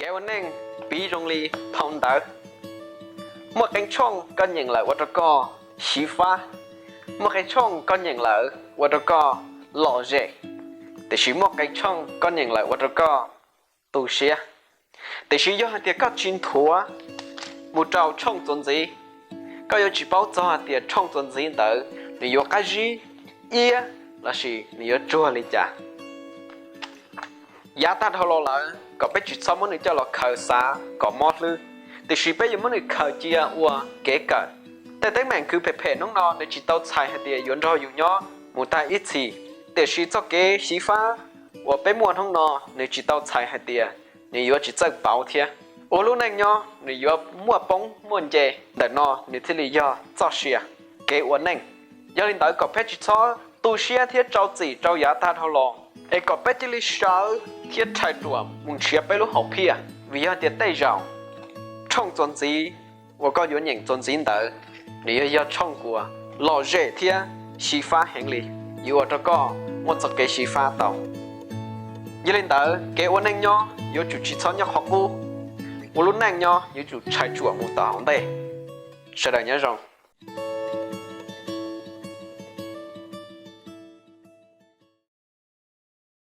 Kev ua neej piv zoo li phau ntawv. Muaj qee tshooj koj nyeem lawm ua rau koj xyiv fab, muaj qee tshooj koj nyeem lawm ua rau koj lom zem, tiam sis muaj qee tshooj koj nyeem lawm ua rau koj tu siab. Tiam sis yog hais tias koj tsis nthuav mus rau tshooj txuas ntxiv, koj yuav tsis paub txog hais tias tshooj txuas ntxiv ntawd nws yuav qab zib, iab, lossis nws yuav tsuag li cas. Yav tag dhau los lawm kom peb tsis txhob muab nws coj los khaws xav kom mob hlwb, tiam sis peb yuav muab nws khaws cia ua kev kawm. Tej teeb meem kws phem phem hnub no nws tsis tau txhais hais tias yuav nrog yus nyob mus tag ib txhis, tiam sis txoj kev xyiv fab uas peb muaj hnub no nws tsis tau txhais hais tias nws yuav tsis txawj pauv thiab. Ua lub neej nyob nws yuav muaj poob muaj nce, ntawm no nws thiaj li yog txoj sia. Kev ua neej. Yog li ntawd kom peb tsis txhob tu siab thiab rau txim rau yav tag dhau los, es kom peb cia li sawv thiab rhais ruam mus nrhiav peb lub hom phiaj, vim yog tias tej zaum tshooj txuas ntxiv uas koj yuav nyeem txuas ntxiv ntawd, nws yuav yog tshooj uas lom zem thiab xyiv fab heev li, yuav ua rau koj muaj txoj kev xyiv fab tau. Yog li ntawd kev ua neej nyob yuav tsum tsis txhob nyob qhov qub, ua lub neej nyob yuav tsum rhais ruam mus tom hauv ntej. Sawv daws nyob zoo.